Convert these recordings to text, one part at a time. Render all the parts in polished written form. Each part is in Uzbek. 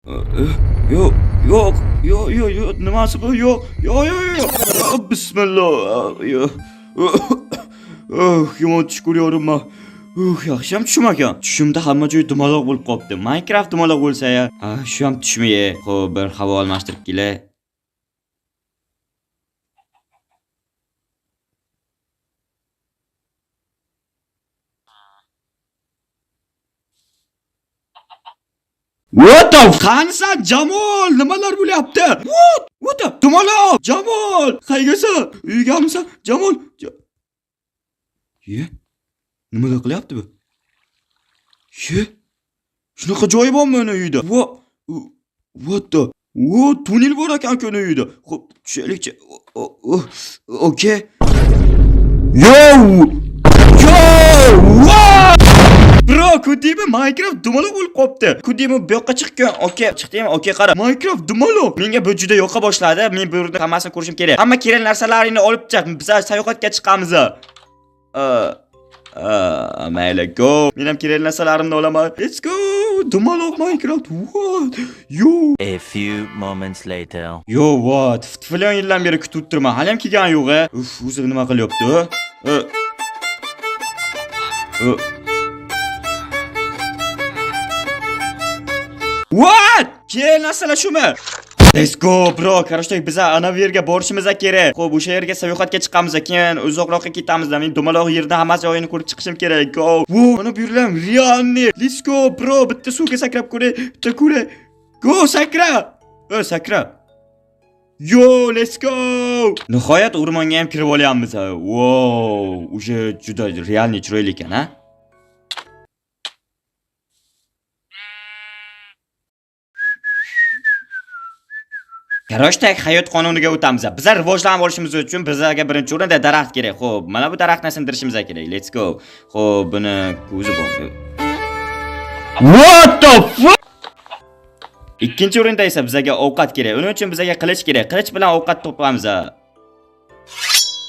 Yo'q, yo'q, yo'q, yo'q, yo'q, nimasi bu? Yo'q, yo'q, yo'q, yo'q. Bismillah. Yo'q. Oh, yomon tush ko'ryapman. Yaxshi ham tushim ekan. Tushimda hamma joy dumaloq bo'lib qolibdi. Minecraft dumaloq bo'lsa ya. Ha, shu ham tushmi? Xo'p, bir havo almashtirib kelay. What the qanisan Jamol? Nimalar bo'lyapti? What? What the? Dumaloq! Jamol! Qayergasan? Uygamisan? Jamol! Ye? Nimalar qilyapti bu? Ye? Shunaqa joyi bormi uni uyida? What the? O, tunnel bor ekan-ku uni uyida. Xo'p, tushaylikchi. Okey. Yo! Yo! What? Bro, ko'rdingmi? Minecraft dumaloq bo'lib qolibdi. Ko'rdingmi? Bu yoqqa chiqqan. Okey, chiqdingmi? Okey, qara. Minecraft dumaloq. Menga bu juda yoqa boshladi. Men bu yerda hammasini ko'rishim kerak. Hamma kerak narsalaringni olib chiq. Biz sayohatga chiqamiz. Mayli, go. Men ham kerak narsalarimni olaman. Let's go. Dumaloq Minecraft. What? Yo. A few moments later. Yo, what? Trillion yildan beri kutib turman. Hali ham kelgani yo'q, a. Uf, o'zi nima qilyapti? What? Kel narsalar shumi? Let's go, bro. Короче, biz ana bu yerga borishimiz kerak. Xo'p, o'sha yerga sayohatga chiqamiz, keyin uzoqroqqa ketamiz. Men dumaloq yerda hammasi joyini ko'rib chiqishim kerak. Go. Wo, mana bu yerlar ham realniy. Let's go, bro. Bitta suvga sakrab ko'ray, bitta ko'ray. Go, sakra. Sakra. Yo, let's go. Nihoyat o'rmonga ham kirib olyapmiz. Wow, уже juda realniy chiroyli ekan, ha? Короче, hayot qonuniga o'tamiz. Bizlar rivojlanib olishimiz uchun bizlarga birinchi o'rinda daraxt kerak. Xo'p, mana bu daraxtni sindirishimiz kerak. Let's go. Xo'p, buni ko'zi bor. What the fuck? Ikkinchi o'rinda esa bizga ovqat kerak. Uning uchun bizga qilich kerak. Qilich bilan ovqat topamiz.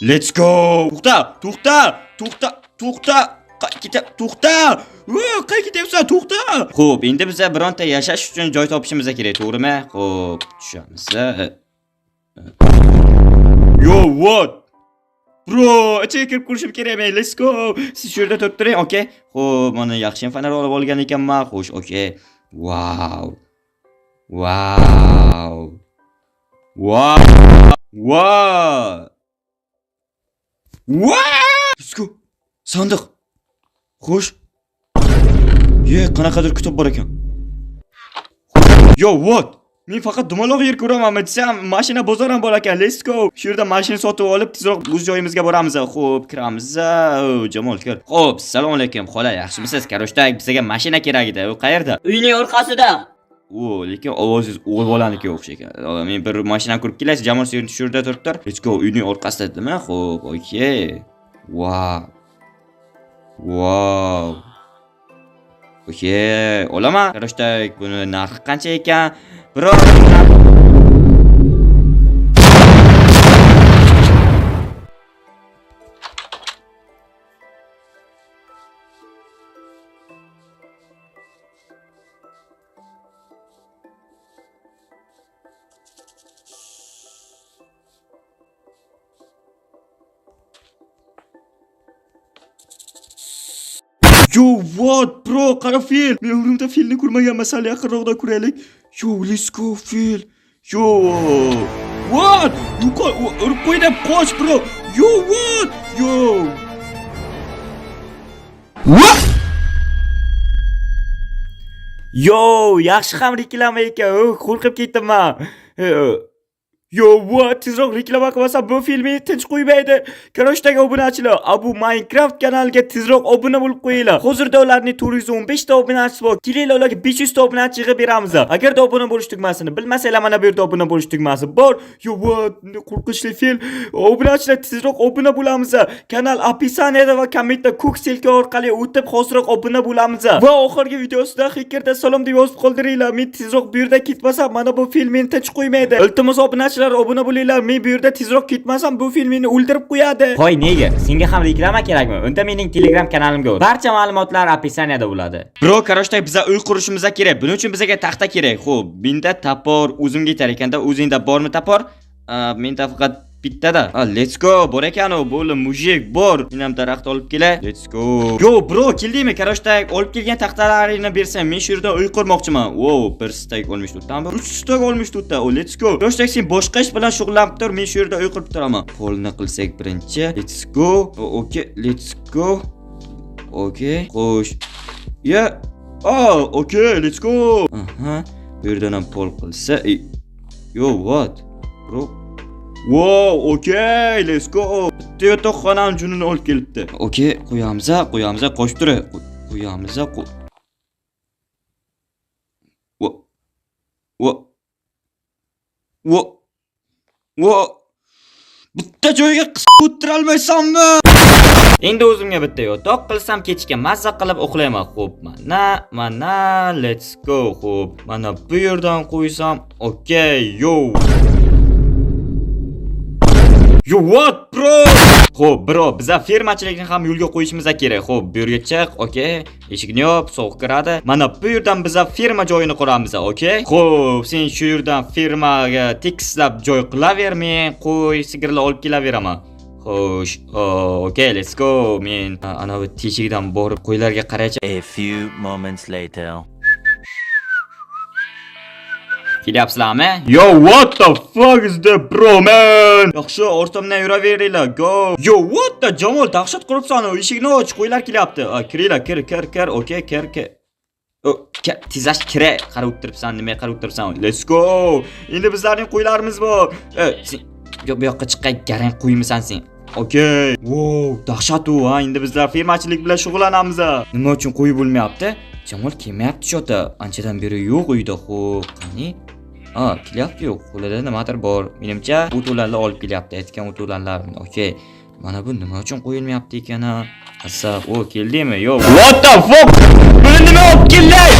Let's go. To'xta, to'xta, to'xta, to'xta. To'xta. Qayerga ketyapsan? To'xta. Xo'p, endi biza bironta yashash uchun joy topishimiz kerak, to'g'rimi? Xo'p, tushamiz. Yo, what? Bro, ichiga kirib ko'rishim kerak men. Let's go. Siz shu yerda turib turing, okey? Xo'p, mana yaxshi fonar olib olgan ekanman. Xo'sh, okey. Wow. Wow. Wow. Wow. Wow. Let's go. Sandiq. Xo'sh. Ye, qanaqadir kitob bor ekan. Yo, what? Men faqat dumaloq yer ko'ramanmi desam, mashina bozor ham bor ekan. Let's go. Shu yerda mashina sotib olib, tezroq o'z joyimizga boramiz. Xo'p, kiramiz. Jamol kir. Xo'p, assalomu alaykum, xola, yaxshimisiz? Karochda bizga mashina kerak edi. U qayerda? Uyning orqasida. O, lekin ovozingiz o'g'il bolanikiga o'xshaykan. Men bir mashinani ko'rib kelay, Jamol sen shu yerda turib tur. Let's go, uyning orqasida dedimi? Xo'p, okey. Wow. Wow. Okey, olaman. Karochda buni narxi qancha ekan? Biror Yo, what, bro, qara fil. Men umrimda filni ko'rmaganman, sal yaqinroqdan ko'raylik. Yo, let's go, fil. Yo, what? Yuqor, urib qo'ydi, qoch, bro. Yo, what? Yo. What? Yo, yaxshi ham reklama ekan. Qo'rqib ketdim man. Yo, what? Tezroq reklama qilmasam bu film meni tinch qo'ymaydi. Korochdagi obunachilar, Abu Minecraft kanaliga tezroq obuna bo'lib qo'yinglar. Hozirda ularning 415 ta obunachisi bor. Kelinglar ularga 500 ta obunachi yig'ib beramiz. Agarda obuna bo'lish tugmasini bilmasanglar, mana bu yerda obuna bo'lish tugmasi bor. Yo, what? Qo'rqinchli film. Obunachilar tezroq obuna bo'lamiz. Kanal описаниеda va kommentda ko'k ссылка orqali o'tib hoziroq obuna bo'lamiz. Va oxirgi videosida Hackerda salom deb yozib qoldiringlar. Men tezroq bu yerdan ketmasam, mana bu film meni tinch qo'ymaydi. Iltimos obunachilar Obunachilar, obuna bo'linglar. Men bu yerda tezroq ketmasam, bu film meni o'ldirib qo'yadi. Hoy, nega? Senga ham reklama kerakmi? Unda mening Telegram kanalimga o't. Barcha ma'lumotlar описание da bo'ladi. Bro, короче, biza uy qurishimiz kerak. Buning uchun bizga taxta kerak. Xo'p, menda топор o'zimga yetar ekanda, o'zingda bormi топор? Menda faqat bittada. Ha, let's go. Bor ekan u, bo'ldi, мужик, bor. Men ham daraxt olib kelay. Let's go. Yo, bro, keldingmi? Короче, olib kelgan taxtalaringni bersang, men shu yerda uy qurmoqchiman. Wow, bir стак olmish turibdi. Uch стак olmish turibdi. Oh, let's go. Короче, sen boshqa ish bilan shug'ullanib tur, men shu yerda uy qurib turaman. Polni qilsak birinchi. Let's go. Okay, let's go. Okay. Xo'sh. Ya. Oh, okay, let's go. Aha. Bu yerdan ham pol qilsa. Yo, what? Bro. Wow, okay, let's go. Bitta yotoqxonani junini olib kelibdi. Okay, qo'yamiz, qo'yamiz, qo'shib tur. Qo'yamiz, Wo. Wo. Wo. Wo. Bitta joyga qisib o'tirolmaysanmi? Endi o'zimga bitta yotoq qilsam, kechga mazza qilib uxlayman. Xo'p, mana, mana, let's go. Xo'p, mana bu yerdan qo'ysam, okay, yo. Yo, what, bro? Xo'p, bro, biza fermachilikni ham yo'lga qo'yishimiz kerak. Xo'p, bu yerga chiq, okay. Eshikni yop, sovuq kiradi. Mana bu yerdan biza ferma joyini quramiz, okay? Xo'p, sen shu yerdan fermaga tekislab joy qilaver, men qo'y, sigirlar olib kelaveraman. Xo'sh, okay, let's go. Men anavi teshikdan borib qo'ylarga qaraychi. A few moments later. Kelyapsizlarmi? Yo, what the fuck is that, bro, man? Yaxshi, ortamdan yuraveringlar. Go. Yo, what the, Jamol, dahshat quribsan. Eshikni och, qo'ylar kelyapti. Kiringlar, kir, kir, kir. Okay, kir, kir. O, tezlash kerak. Qarab o'tiribsan, nima qarab o'tiribsan? Let's go. Endi bizlarning qo'ylarimiz bor. Sen yo bu yoqqa chiqqan garang qo'ymisan sen? Okay. Wow, dahshat u, ha. Endi bizlar fermachilik bilan shug'ullanamiz. Nima uchun qo'y bo'lmayapti? Jamol kelmayapti что-то. Anchadan beri yo'q uyda. Xo'p, qani? Ha, kelyapti yo'q. Qo'lida nimadir bor. Menimcha, o'to'lanlar olib kelyapti. Aytgan o'to'lanlar. Okay. Mana bu nima uchun qo'yilmayapti ekan, ha? Asab, o, keldimi? Yo'q. What the fuck? Buni nima olib kelding?